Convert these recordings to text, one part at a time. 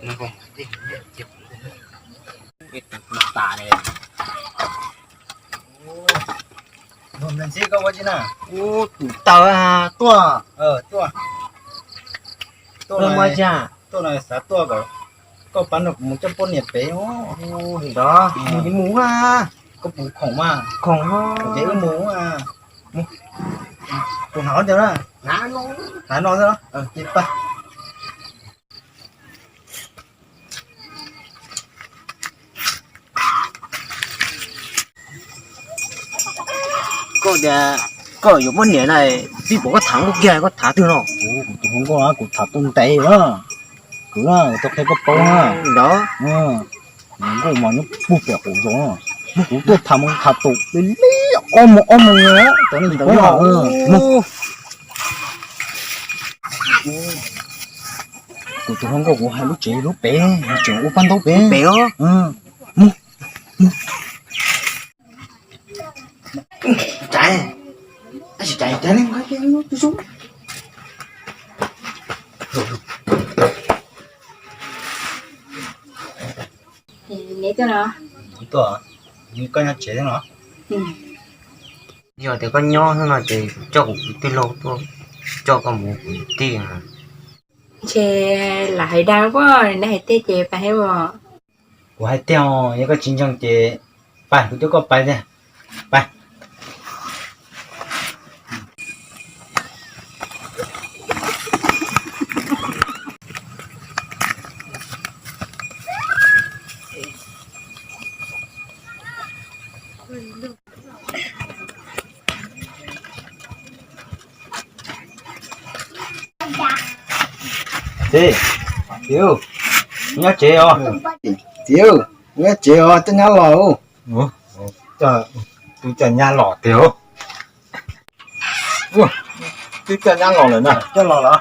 Tus taw tuaj, tuaj, tuaj, tuaj no xav tuaj kom koj pab nrog kuv mus coj poj niam pem os. Ntawd mus mus a, koj puas khoom mas? Khoom ces wb mus a. Tus hnav ntawd na, hnav no xwb ces pab. Koj tias koj yuav poj niam na, peb pom koj tham nkauj kiag, koj tham twg no? Kuv tus hluas nkauj kuv tham tau ntev lawm. Kuv tau qhia koj paub na. Ntawd nkauj mas nyob puag pem hauv zos, kuv tuaj tham mus tham tau li ob moos ob moos na, cov neeg paub. Kuv tus hluas nkauj kuv hais lub tsev lub pem, tseem ua paj ntaub pem. Pem os. Mus, mus. Tsis caiv, tab sis caiv caiv li nqa kiag lub tub sub. Neb tuaj no? Tuaj, koj nyob tsev thiab no? Yog tias koj nyob xwb no ces coj kuv kwv tij laug tuaj, coj koj mus kuv tij. Ntshe lam hais dag pob, neb hais tiag ces pais hais os. Kuv hais tiag os, yog koj tsis ntseeg ces pais, kuv coj koj pais tiag, pais. Txiv, txiv, nyob tsev os. Txiv, nyob tsev os, coj nyab los. Twb coj nyab los tiag. Twb coj nyab los lawm na. Coj los los.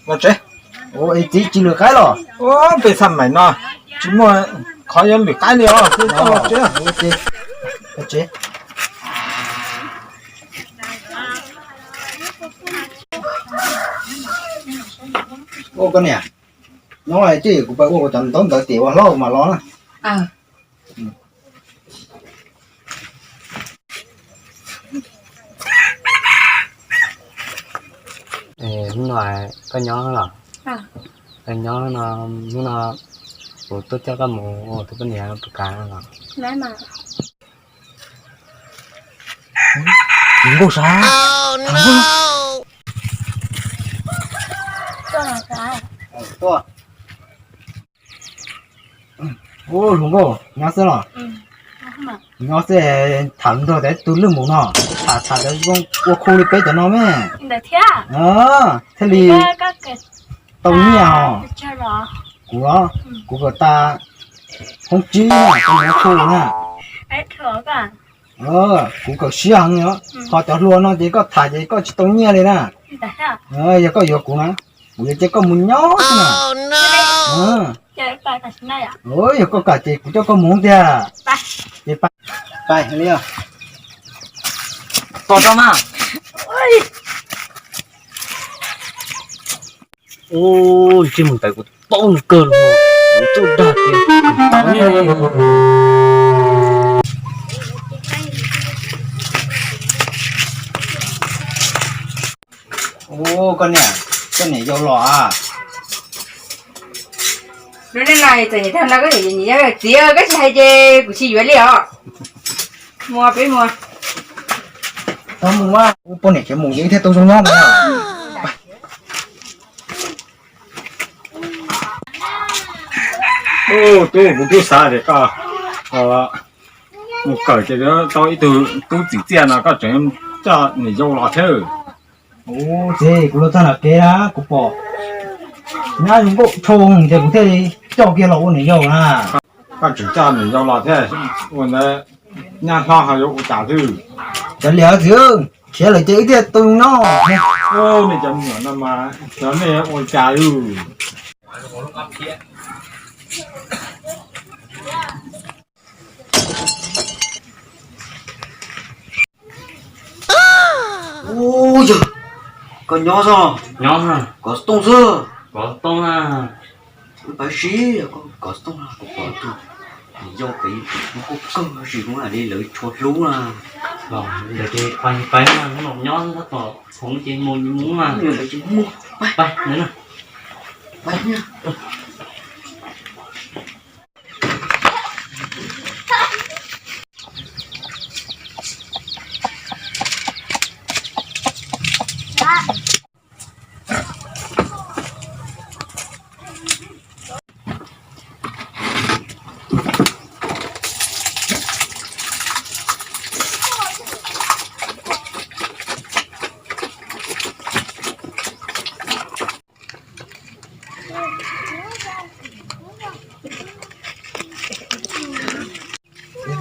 Los tsev. Txiv tsis lwm qaib los? Peb xaj maim no tsis muaj qhov yuav lwm qaib li os. Tsev. Ua koj niam, nyob twj ywm kuv pais ua kuv cov ntaub ntawv tim ua hlob mas los na. Hnub no koj nyob los? Koj nyob no, hnub no kuv tuaj coj koj mus ua tus poj niam puas kam los? Hluas nkauj sav, hluas nkauj. Ua hluas nkauj nyob xwb los? Nyob xwb, tham nrog tus lwj mus no, tham tham ua khu li peb cov no me. Thiaj li tau nyiaj os. Kuv, kuv kom tas hoob tsib na, koj mus khu na. Kuv kawm siab heev os, ho cov hluas no ces koj tham ces koj tsis tau nyiaj li na. Yog koj yuav kuv na, kuv yuav coj koj mus nyob xwb na. Yog koj kam ces kuv coj koj mus tiag. Ces pais li os. Tos tau mas. Ua, ntsej muag tais kuv paub nws kawg los, kuv tuaj dag tias kuv paub. Ua, koj niam, koj niam yau los a? Lub neej no txom nyem tag no koj niam yau, txiv, koj tsis hais ces kuv tsis yuav li os. Mus peb mus. Tau mus, ua poj niam khiav mus ces thiaj tau zoo nyob ntag. Tub, kuv twb xav tias koj mus kawm ces tau ib tug tub txim txiaj no koj tseem coj niam yau los thiab. Ua txiv, kuv los txog nram kev na kuv pom nyab zoo nkauj dhau ces kuv thiaj li coj kiag los ua niam yau na. Koj tseem coj niam yau los thiab, ua ntawd nyab hlob ho yuav ua cas xwb. Cov liam txiv, khiav lawm ces wb thiaj tu no. Nej cov me nyuam no mas xyov nej ua cas li. Ub, yog koj nyob xwb, kov tooj xwb. Kov tooj na. Pab sib, koj kov xov tooj no kuv pom tus yau pem hlub koj kawg, sim hlub li lawv tshua hlub na. Los ntawd ces pais pais na, hnub no nyob tab tom hmoov ces mus mus na. Pais na.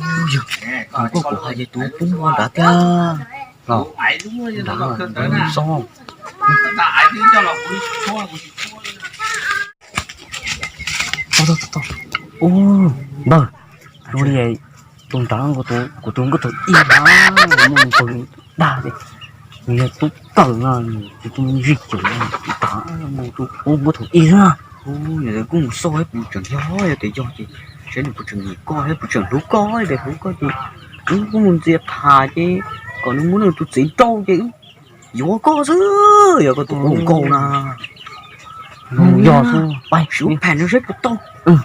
Ua yog, koj kuv hais ces tus pub nrad tiag los, nrad nrad xoob. Ub, npawg, zoo li tus nrad kuv tus nkauj thaum ub na, muaj nws pawg dag li, nws yog tub kawm no, tus tub me zij ceem no, tus nrad mus tus ub nkauj thaum ub na. Ub, yog kuj mus xauj saib puas tseem yog, yog tias yog ces saib nws puas tseem nyiam koj thiab puas tseem hlub koj, yog tias hlub koj ces wb kuj mus ntxias tham ces kom nws muab nws tus txiv nrauj ces wb yuav koj xwb, yog koj tus ub nkauj na. Yog xwb, pais sib pham no saib puas tau. Ub,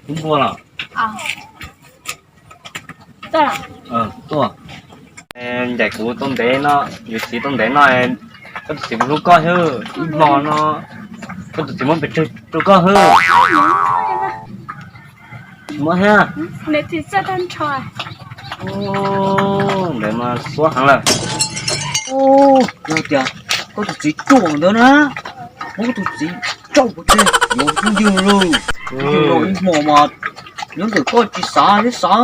npua los. Tuaj. Ncaim kuv tau ntev no, yuav txiv tau ntev no, koj tus txiv puas hlub koj xwb? Ib hmo no koj tus txiv muab pes tsawg rau koj xwb? Tsis muab thiab. Ntawd mas xuab heev lawm. Yog tias koj tus txiv ruam ntawd na, muab koj tus txiv nrauj pov tseg yuav phooj ywg lauj. Phooj ywg los ib hmo mas nyob ntawm koj tsis xav thiab xav,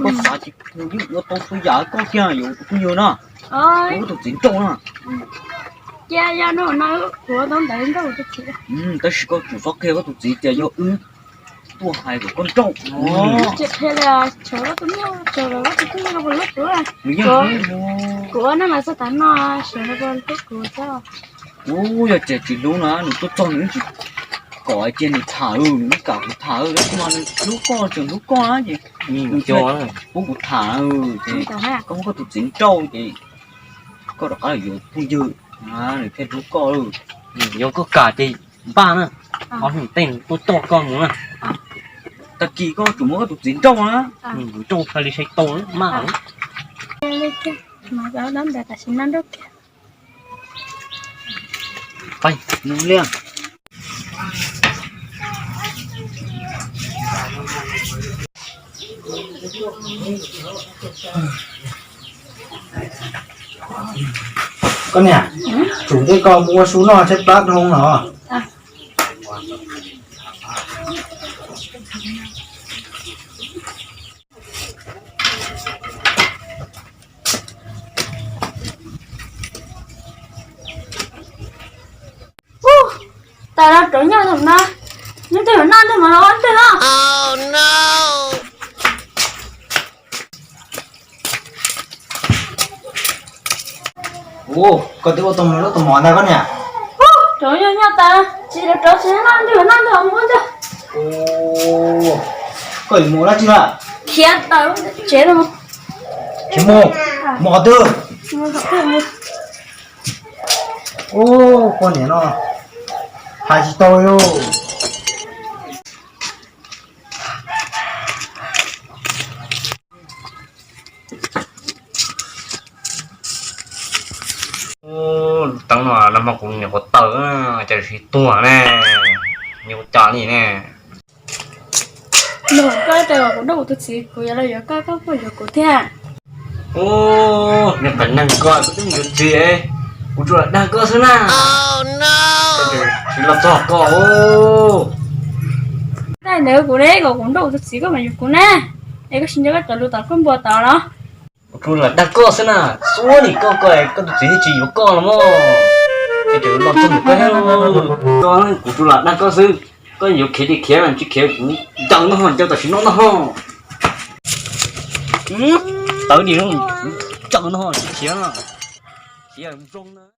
koj xav ces nws yeej ua tau txhua yam koj kiag yuav tus phooj ywg na. Muab koj tus txiv nrauj na. Tab sis koj tsum txhob qhia koj tus txiv tias yog wb tuaj hais kom koj nrauj. Nws yeej hlub. Kuv yog tias tsis hlub no nws tuaj txog nws yeej tsis kom hais tias nws tham, nws yeej kam kuv tham, tab sis mas nws hlub koj tseem hlub koj na ces nws thiaj pub kuv tham. Ces koj muab koj tus txiv nrauj ces koj rov qab yuav phooj ywg, nws thiaj hlub koj. Yog koj kam ces npaj na, ob hnub tej tuaj coj koj mus na. Tag kis koj tsum muab koj tus txiv nrauj na. Nrauj tag li sai tau maj. Koj niam, tsum tej koj mus ua su noj tshaib plab dhau los. Ub, tas los rov nyob ntawm no, nyob twg los noj ntawm no los ua ntej no. Ub, koj twb ua tau lub tus mov ntag koj niam. Ub, rov nyob nyob tas, tsis rov tsis noj ntej los noj ntej los ua ntej. Koj yuav mus dab tsi na? Khiav tawm tsev los. Tsis mus, mus qhov twg? Ub, poj niam no hais tsis tau li. Lub teeb no nag hmo kuv nyuam qhuav tawm, cas tsis tuag ne, nyuaj cas li ne. Nag hmo koj tias kom kuv nrauj kuv tus txiv, kuv yuav los yuav koj, koj puas yuav kuv thiab? Ub, niag qas neeg ko, koj twb mus yuav txiv, kuv tsuas lam dag koj xwb na. Tsis los txog koj. Ntawd kuv ne, kom kuv nrauj kuv tus txiv koj mam yuav kuv na. Es koj tsis nco koj cov lus tom koj npua tod los? Kuv tsuas lam dag koj xwb na, suab nim koj ko, koj tus txiv yeej tsis yuav koj los mog. Ces tseem los txog ntawm koj thiab. Kuv tsuas lam dag koj xwb, koj yuav khiav ces khiav, tsis khiav kuv ncaws no, ncaws tam sim no no. Tawv dim, ncaws no tsis khiav, khiav zoo na.